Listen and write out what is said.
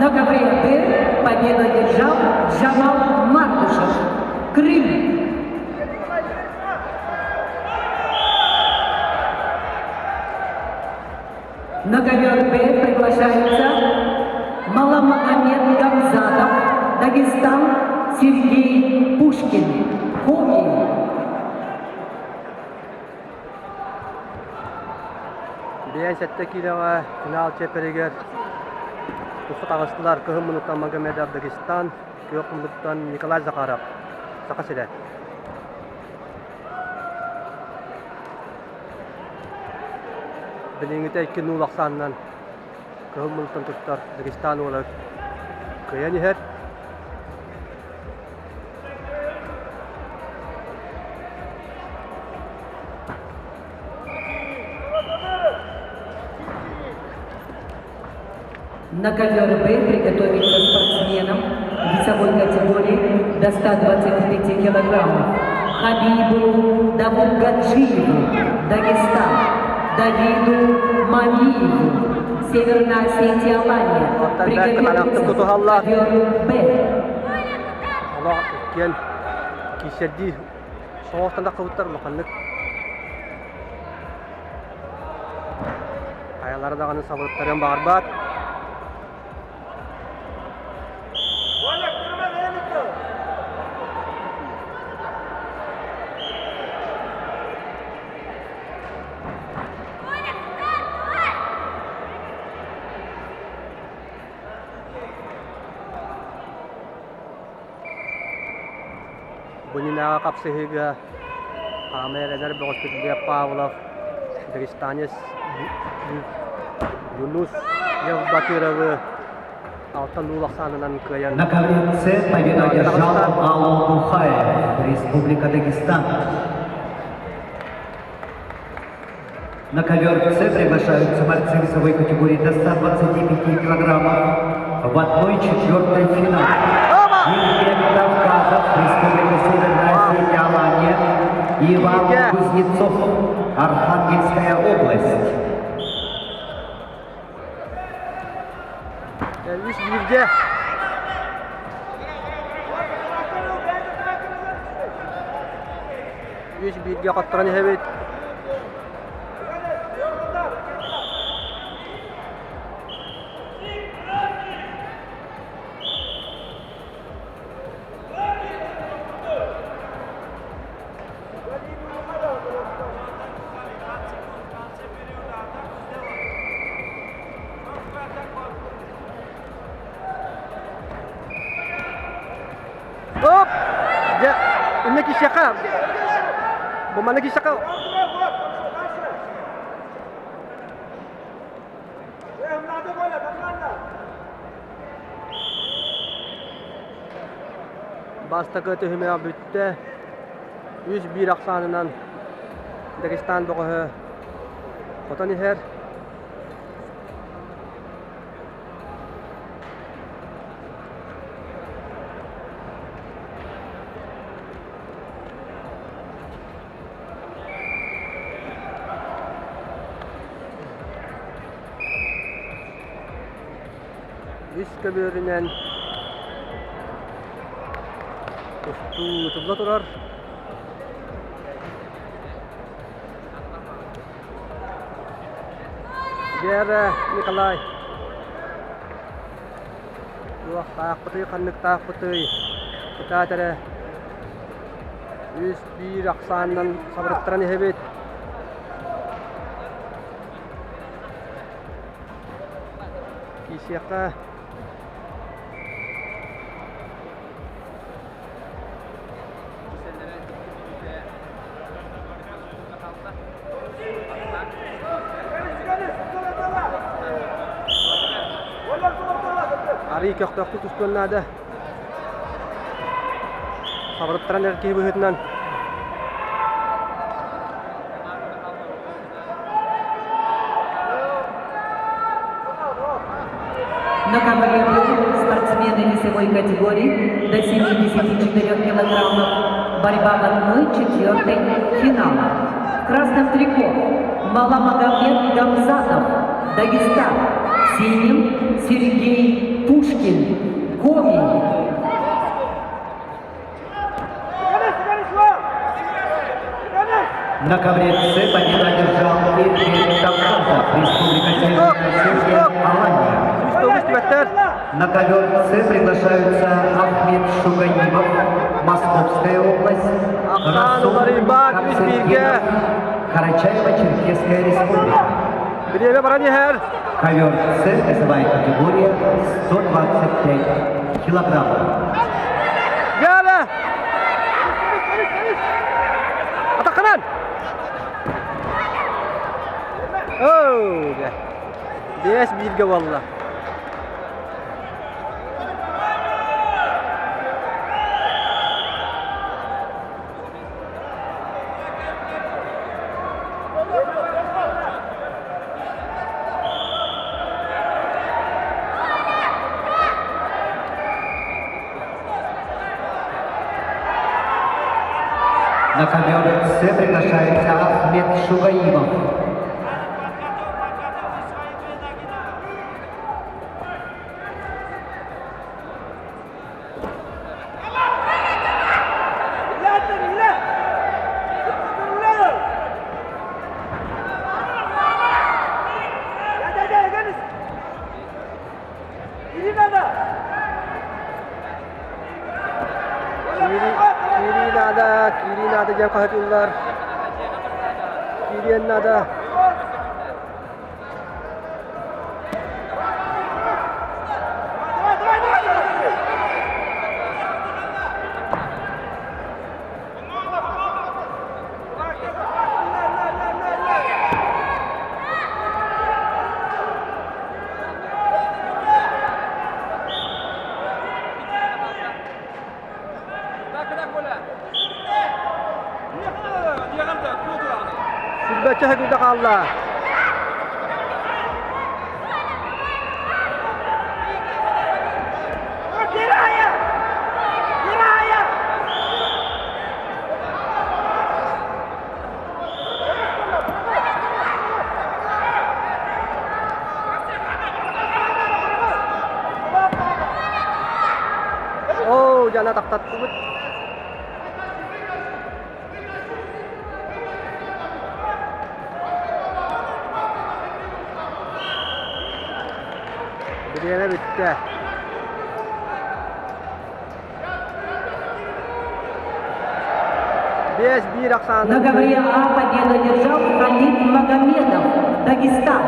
На ковре Б победу одержал Джамал Мардышев. Крым. На ковер Б приглашается Маламагомед Гамзатов, Дагестан, Сергей Пушкин, Коми. 57 киилэҕэ финал чиэппэригэр туспа таҕыстылар кыһын муннуктан Магомедов Дагестан, күөх муннуктан Николай Захаров, Саха сирэ. Билиҥҥитэ 2-0 ахсаанынан кыһыл муннуктан туттар Дагестан уола кыайан иһэр. На ковер Б приготовиться спортсменам весовой категории до 125 килограммов. Хабибу Давудгаджиеву, Дагестан, Давиду Мамиеву, Северная Осетия, Алания. Оттон бэрт хараахтык Приготовиться тутуһаллар. ковер Б. Олох иккиэн киирсэрдии соҕустан тахсыбыттар улаханнык. Хайалара даҕаны сабыттарыан баҕарбат. Бу иннинээҕи хапсыһыыга хаамай эдэр бөҕөспүт Лев Павлов, дагестанец Юнус Лев Батыровы алтан уул ахсаанынан кыайан На ковре С победу одержал Алло Бухаев, Республика Дагестан. На ковер С приглашаются борцы весовой категории до 125 килограммов в 1/4 финала. Евген Кавказов, Республика Северная Осетия, Алания, Иван Кузнецов, Архангельская область. Үс бииргэ Үс бииргэ хотторон иһэбит. Оп! Дьэ, иннэ киһиэхэ бу манна киһиэхэ Бастакы түһүмэх бүттэ. 3-1 ахсаанынан Дагестан бөҕөһө хотон иһэр. Үс көбүөрүнэн устуу тулла турар. Вера, Николай. Туохтаахпытый, ханныктаахпытый? Кытаат эрэ. Үс биир ахсаанынан сабырыттаран иһэбит. Киисиэххэ Арыый көхтөөхтүк тустуон наада. Хабырыттаран эрэр киһи быһыытынан На ковре спортсмены весовой категории до 74 килограммов. Борьба в 1/4 финала. В красном трико Маламагомед Гамзатов, Дагестан. Синим Сергей Пушкин, Коми. На ковре С победу одержал Ирбек Кавказов, Республика Северная Осетия, Алания. Свисток истибэттэр. На ковер С приглашаются Ахмед Шугаимов, Московская область, Ахсан Расул уларыйбат, үс бииргэ. Капцетдинов, Карачаево-Черкесская республика. Бириэмэ баран иһэр. Ковер С, весовая категория 125 килограммов. Гала! Атаххынан! Оу, дьэ. 5-1 буолла. На ковер С приглашается Ахмед Шугаимов. Киирии наада, киирии наада диэн хаһытыыллар. Киириэн наада. Сүүрбэччэ секунда хаалла. Оо, дьэ аны тахтаттыбыт. Бириэмэ бүттэ. 5-1 На ахсаанын ковре А победу одержал Халид Магомедов, Дагестан.